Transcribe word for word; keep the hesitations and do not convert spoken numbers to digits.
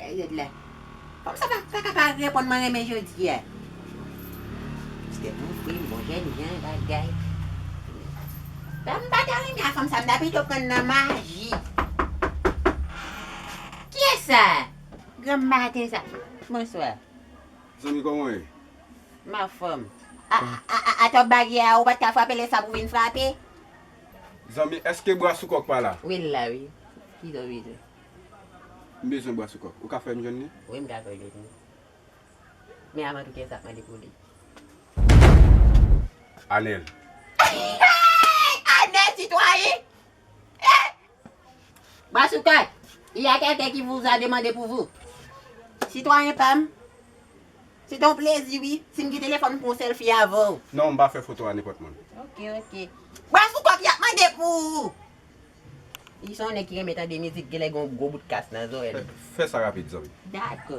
Gade la. Fanm sa pa, pa ka pa reponn mwen renmen jodi a. Se bon fri, bon jèn jan, bagay. Sa m pa ta renmen a fanm sa, m ta pito pran nan maji. Kiyès sa? Granm maten sa. Bonswa. Zanmi, kòman w ye? M anfòm. A, a, a, a, atò baryè a, ou pa t ka frape lè sa pou vin frape? Zanmi, èske Bwa sou Kòk pa la? Wi, l la, wi. Ki sa w bezwen? M bezwen Bwa sou Kòk. Ou ka fè m jwenn li? Wi, m ka fè w jwenn li. Men avan tout, kiyès k ap mande pou li? Anèl. Anèl sitwayen? Eh! Bwa sou Kòk, il y a quelqu'un qui vous a demandé pour vous. Sitwayen pa m, se te yon plezi, wi. Si m gen telefòn, m pran yon sèlfi avè w. Non, m pa fè foto a nenpòt moun. Ok, ok. Bwa sou Kòk, y ap mande pou ou. Li se yon nèg ki renmen tande mizik, genlè gen yon gwo bout kas nan zòrèy li. Fè sa rapid, zanmi. Dakò.